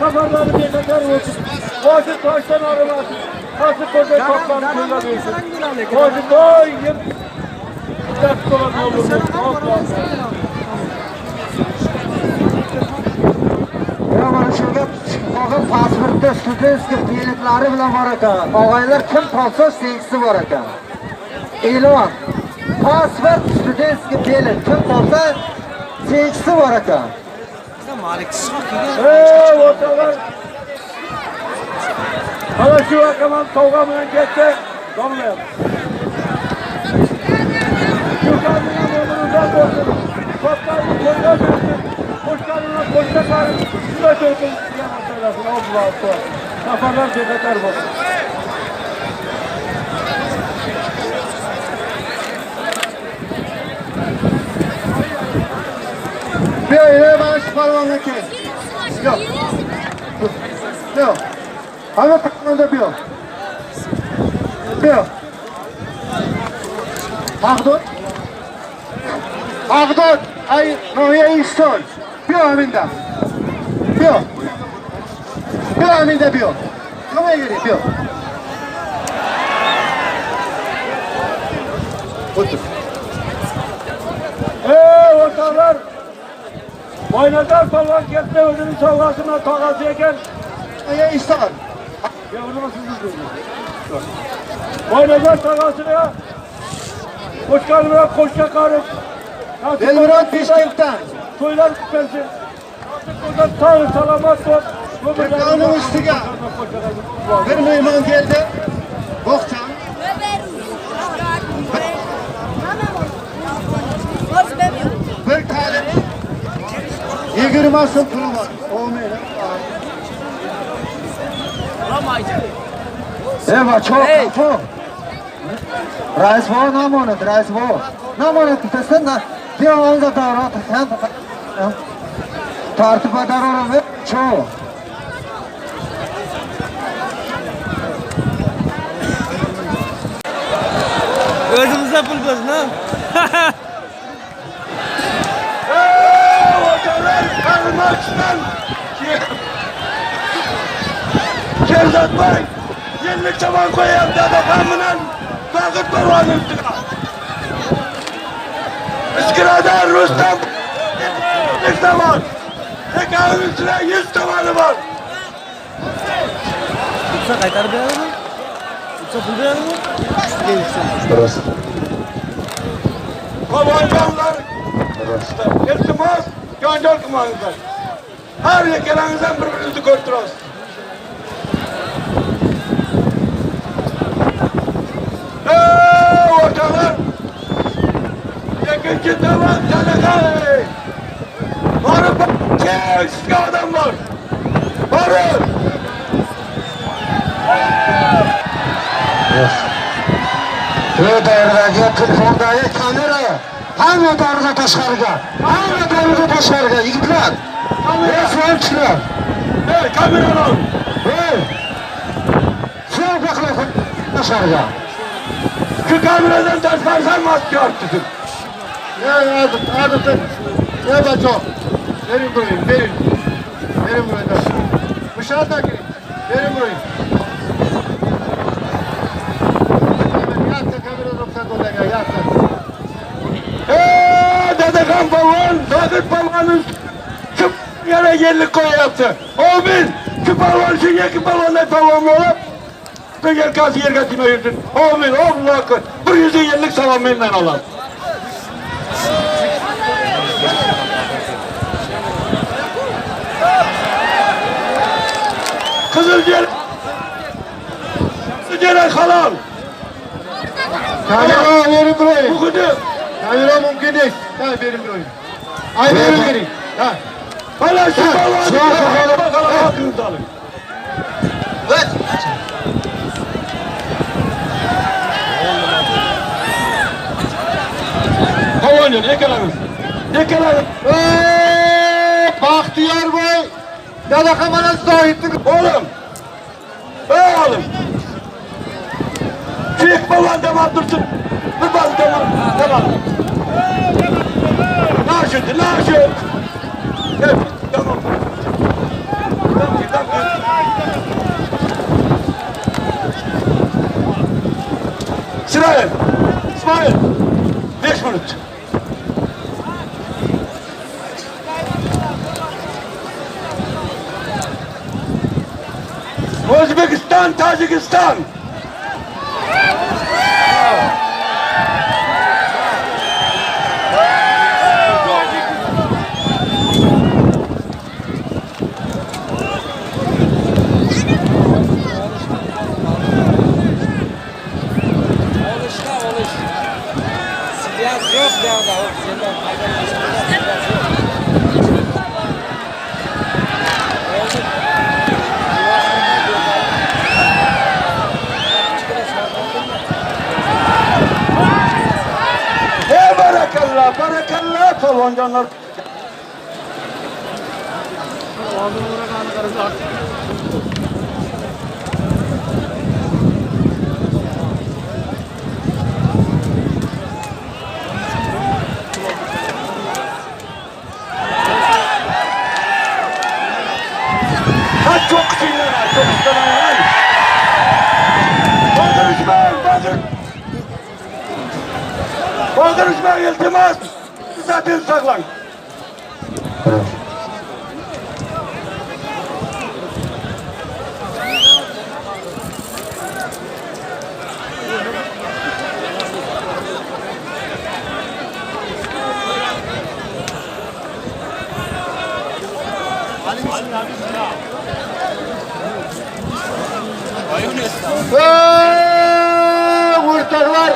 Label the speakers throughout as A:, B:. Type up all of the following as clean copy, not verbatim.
A: Safarlari bexatar bo'lsin. Boshi toshdan arimasin. Nasib bo'lsa topgan ko'zlar bersin. Boshi doim dast bo'lsin.
B: Ya mana shunga qog'oz pasportda studentskiy biletlari bilan bor ekan. Og'aylar kim topsa sevgisi bor ekan. E'lon. Pasport studentskiy bilet kim topsa sevgisi bor ekan.
A: Ey o'rtoqlar! Mana shu raqam sovg'a bilan ketdi. Domla. Shu qadimdan umri uzoq bo'lsin. Topganini qo'lga bersin. Qo'shganini qo'shga qarib, shunday to'y qilsin. Safarlar bexatar bo'lsin.
B: Bir mana shu polvonga kel. Yo'q. Yo'q. Hamma polvonda bu yo'q. Bu yo'q. Bag'dod. Bag'dod, ay nohiya Iston. Bu yo'q aminda. Bu yo'q. Bu yo'q aminda bu yo'q. Nimaga kerak bu yo'q? O'tir.
A: Ey o'rtoqlar! Boynazar polvon ketdi, o'zining sovg'asi bilan tog'asi ekan.
B: Nohiya Iston.
A: Boynazar tog'asini qo'shgan bilan qo'shga qarib,
B: Elmurod Bishkentdan.
A: To'ylar qilsin. Nasib bo'lsa sog' salomat bo'lib,
B: Telefoning ustiga bir mehmon keldi. Bo'xchan. Bir tane 20 so'm puli bor. Olmaydi. Eva çok çok. Rais bova namonat, rais bova. Namonat bittasin da bir olda davrat sen tartib darorim çok.
C: O'zimizda pul bo'lsin, ha?
A: Ey o'rtoqlar, Qarmochdan Sherzodboy yillik chavan qo'yyapti Dadaxon bilan Zohid polvonni ustiga. Ichkiradan Rustam yillik chavan. Ikkovining ustida 100 tomoni bor.
C: Utsa qaytarib beradimi? Utsa pul beradimi? Ustiga yutsa.
B: Rost.
A: Polvonjonlar, iltimos, janjal qilmangizlar. Har ikkalangizdan bir-biringizni ko'rib turasiz. Ey o'rtoqlar! Ikkinchi tomon sadaqa. Borib, sizga odam bor. Borib.
B: Bu davrdagi telefondagi kamera hamma darvoza tashqariga, hamma darvoza tashqariga yigitlar. Ey syomchilar.
A: Ey kamerani ol.
B: Ey! Syomka qilib tashqariga.
A: Shu kameradan tashqari san maska ortsin.
B: Ya adım, adım. Ya bacho. Verin burayı, verin. Verin burayı da. Bıçağı da girin. Verin burayı. Yatta kamera ruxsat o'laga, yatta.
A: Ey Dadaxon polvon, Zohid polvonni shu yana yerlik qo'yyapti. Amin. Shu polvon shu ikki polvonday polvon bo'lib, bir yelkasi yerga tegmay yursin. Amin. Allohu akbar. 150 salom mendan oladi. Qizil jel halol.
B: Kamera verin burayı.
A: Buxudi.
B: Kamera mümkün değil. Ha verin burayı. Ay verin verin. Ha.
A: Mana shu polvonni haqqingizni oling.
B: Evet.
A: Polvonjon, ikkalamiz. Ikkalamiz.
B: Ey Baxtiyor boy. Dadaxon mana Zohidni
A: Oğlum. Ey oğlum. Şu ilk polvon tamam dursun. Bir bal tamam. Tamam. Naşit, naşit. Evet, tamam. Tamam, Ismoil. 5 minut. O'zbekiston, Tojikiston. Barakallah, barakallah polvonjonlar. Ha, çok sinirler, çok sinirler. Boğduruşmayın, boğdur. Boğduruşmayın, iltimas. Zaten saklan.
D: O'rtoqlar,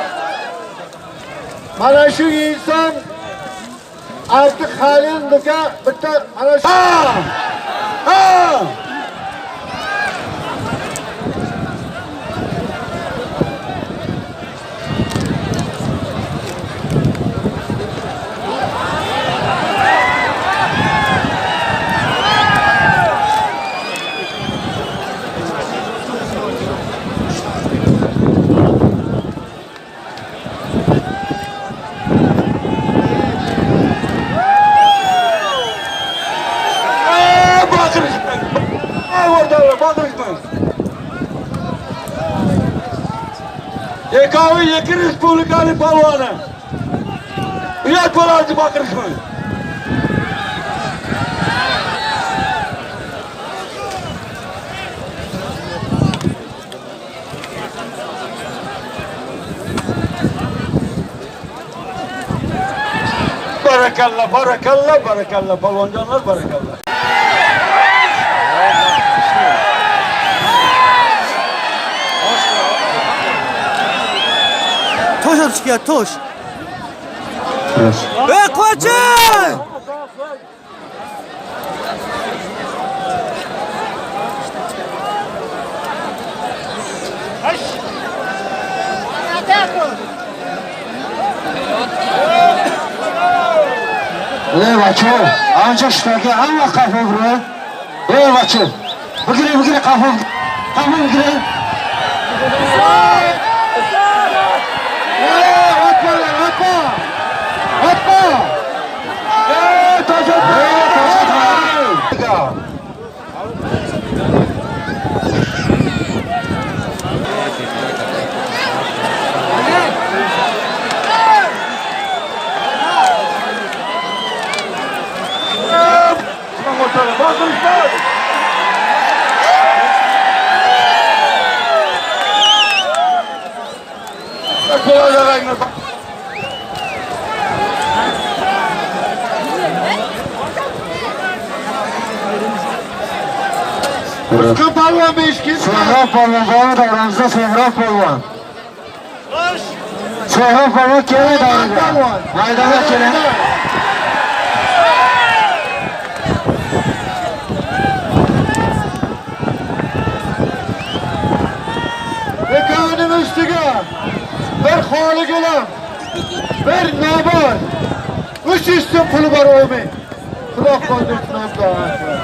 D: mana shu inson artık halimga bitta mana shu
A: Ha! Ekavi yeki respublikani polvoni. Uyat bo'lardi baqirishmang. Barakallah, barakallah, barakallah polvonjonlar, barakallah.
C: Tosh olib chiqyapti, tosh. Ey, qoching!
B: Ey bacho, ancha shularga hamma qafo bro. Ey bacho, bugina bugina qafo, qafo bugina. Ey, otma, otma. Otma.
A: Ey, tosh otma!
D: Usqon polvon 5
B: So'roq polvon bormi davramizda? So'roq polvon. So'roq polvon keldi davraga. Maydonga keling.
D: Ekavining ustiga bir xoli gilam, bir nobon, 300 so'm puli bor o'ming. Xudo qo'ydirsin Allohu akbar.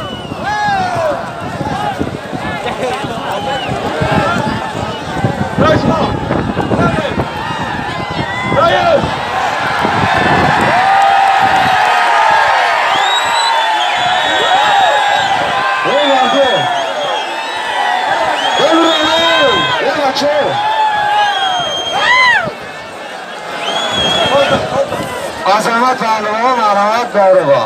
A: Hayır!
B: Ey bacho. Ey bacho. Abdusamad pahlavon marhamat davraga.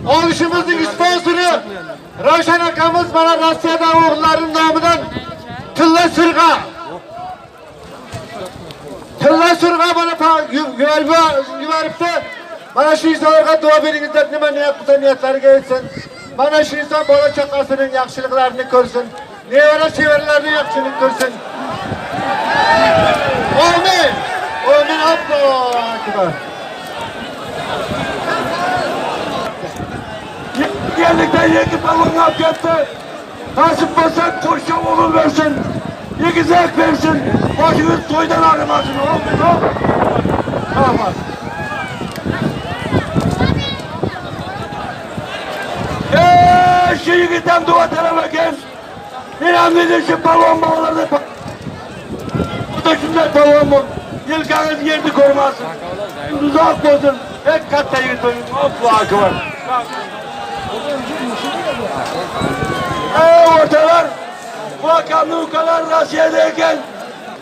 D: Olishimizning sponsori Ravshan akamiz mana Rossiyadan o'g'illarining nomidan tilla sirg'a. Tilla sirg'a mana yuboribdi. Mana shu insonlarga duo beringizlar, nima niyat qilsa niyatlariga yetsin. Mana shu inson bola chaqasining yaxshiliklarini ko'rsin. Nevara chevaralarining yaxshilik ko'rsin. Amin. Amin. Allohu akbar.
A: Yerlikten yeki balonu alıp yattı. Nasip olsa koşa oğul versin. Yekizek versin. Başınız toydan ağrımasın. Olmuyor. Tamam. Şu yigitden dua talep eken. İnanmıydı şu balon bağlardı. Bu da şunlar balon bu. Yelkanız yerini korumasın. Uzak olsun. Hep katta yigit oyun. Allahu akbar. Ortalar, bu akamlı ukalar Rossiyadayken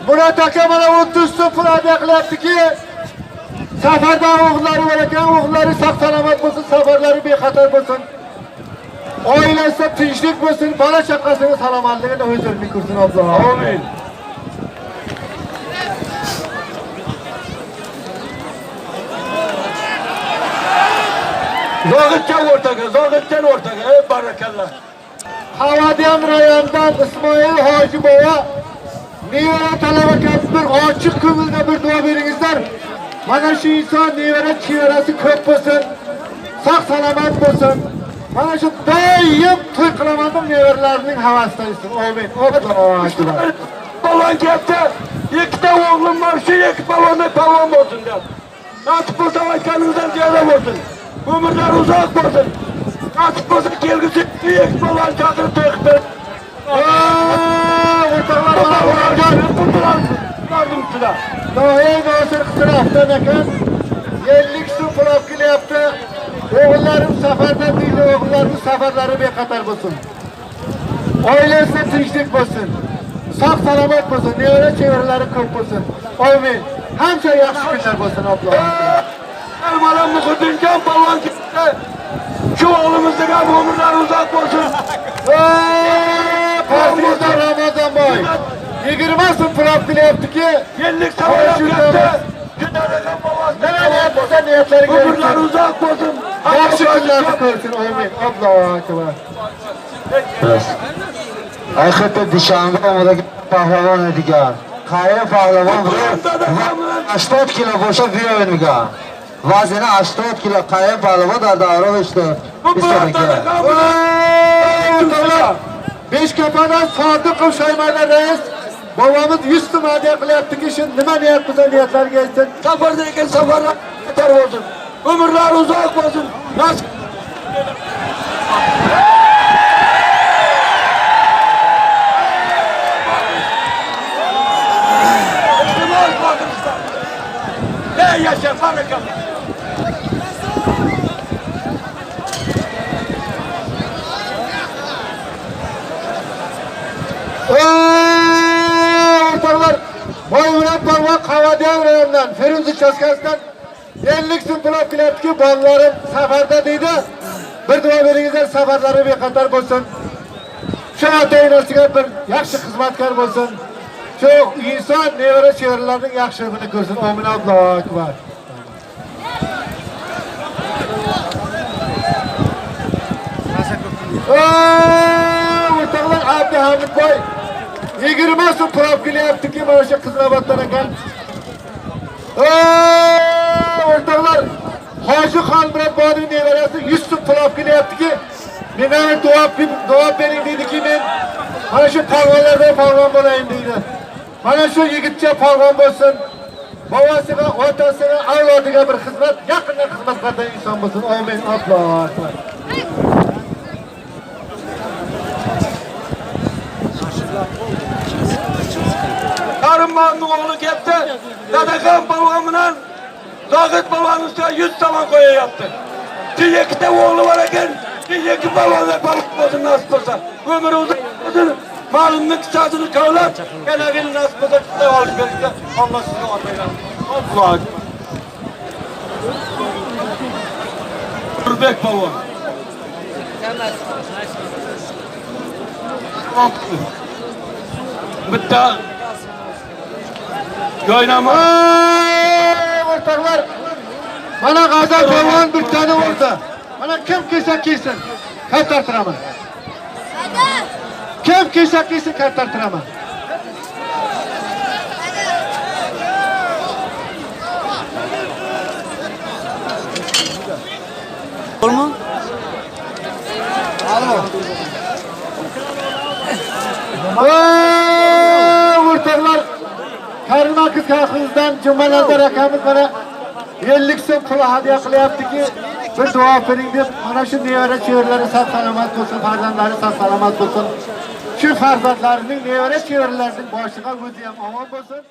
D: Murat aka mana 30 so'm pul hadya qilyaptiki, safarda o'g'illari bor ekan, o'g'illari sog' salomat bo'lsin, safarlari bexatar bo'lsin. Oilasida tinchlik bo'lsin, bola chaqasining salomatligini huzurli ko'rsin Alloh.
A: Amin. Zohidjon o'rtaga, Zohidjon o'rtaga, ey barakallah.
D: Havadiyan rayonidan Ismoil Hoji bobo nevara talaba bir ochiq ko'ngilda bir duo beringizlar. Mana shu inson nevara chevarasi ko'p bo'lsin, sog' salomat bo'lsin. Mana shu doim to'y qilaman deb nevaralarining havasida etsin. Amin. Allohu
A: Balon keldi. Ikkita o'g'lim bor, shu ikki balonda palvon bo'lsin deb. Nasib bo'lsa aytganingizdan ziyoda bo'lsin. Umrlar uzoq bo'lsin. Nasib bo'lsa kelgusi ikki balon chaqirib to'y qilib berib.
D: O'rtoqlar mana
A: ular.
D: Doim Nosir Qidirofdan ekan 50 so'm pul olib kelyapti. O'g'illarim safarda deydi, o'g'illarim safarlari bexatar bo'lsin. Oilasida tinchlik bo'lsin. Sog' salomat bo'lsin, nevara chevaralari ko'p bo'lsin. Amin. Hamma yaxshi kunlar bo'lsin Alloh.
A: Mana Muhiddinjon polvon ketdi. Shu o'g'limizning ham umrlari uzoq bo'lsin.
D: Pastda Ramazonboy 20 so'm pul olib kelyaptiki,
A: 50 savolab ketdi. Umrlari uzoq bo'lsin.
D: Yaxshi kunlarni ko'rsin. Amin. Allohu akbar.
B: Ayxatda dushanba omadagi pahlavon edigan. Qayri pahlavon 80 kilo bo'lsa biyoyin migan. Vazini 80 kilo qayri pahlavon dar davra o'chdi.
D: Beshkapadan Sodiqov Shoymardan rais bobomiz 100 so'm hadya qilyaptiki, shu nima niyat qilsa niyatlariga yetsin.
A: Safarda ekan safarlar yetar bo'lsin. Umrlari uzoq bo'lsin. Nasib.
D: O'rtoqlar, Boymurat polvon Qavadiyan rayonidan, Feruz uchastkasidan 50 so'm pul olib kelyaptiki, bolalarim safarda deydi. Bir duo beringizlar, safarlari bexatar bo'lsin. Shu ota-onasiga bir yaxshi xizmatkor bo'lsin. Shu inson nevara chevaralarining yaxshiligini ko'rsin. Amin. Allohu akbar. O'rtoqlar, Abduhamidboy 20 so'm pul olib kelyaptiki, mana shu Qiziloboddan ekan. O'rtoqlar, Hoji Xolmurod boyning nevarasi 100 so'm pul olib kelyaptiki, menga duo bering deydiki, men mana shu polvonlardan polvon bo'layin deydi. Mana shu yigitcha polvon bo'lsin. Bobosiga, otasiga, avlodiga bir xizmat, yaqindan xizmat qiladigan inson bo'lsin. Amin. Allohu akbar.
A: Karimmanning o'g'li keldi. Dadaxon polvon bilan Zohid polvon ustiga 100 somon qo'yayapti. Shu ikkita o'g'li bor ekan, shu ikki polvonlar polvon bo'lsin nasib bo'lsa. Umri uzun bo'lsin, malimni kisasini kavlab, kelagini nasib bo'lsa chiqib olib berishga Alloh sizga otaylar. Allohu akbar. Nurbek polvon. Bitta joynama.
D: O'rtoqlar, mana G'azal polvon bir tane urdi. Mana kim kelsa kelsin, qaytartiraman. Kim kelsa kelsin, qaytartiraman.
C: Bormi?
D: O'rtoqlar, Karima qiz kolxozidan Jumanazar akamiz mana 50 so'm pul hadya qilyaptiki, bir duo bering deb, mana shu nevara chevaralari sog' salomat bo'lsin, farzandlari sog' salomat bo'lsin. Shu farzandlarining nevara chevaralarining boshiga o'zi ham omon bo'lsin.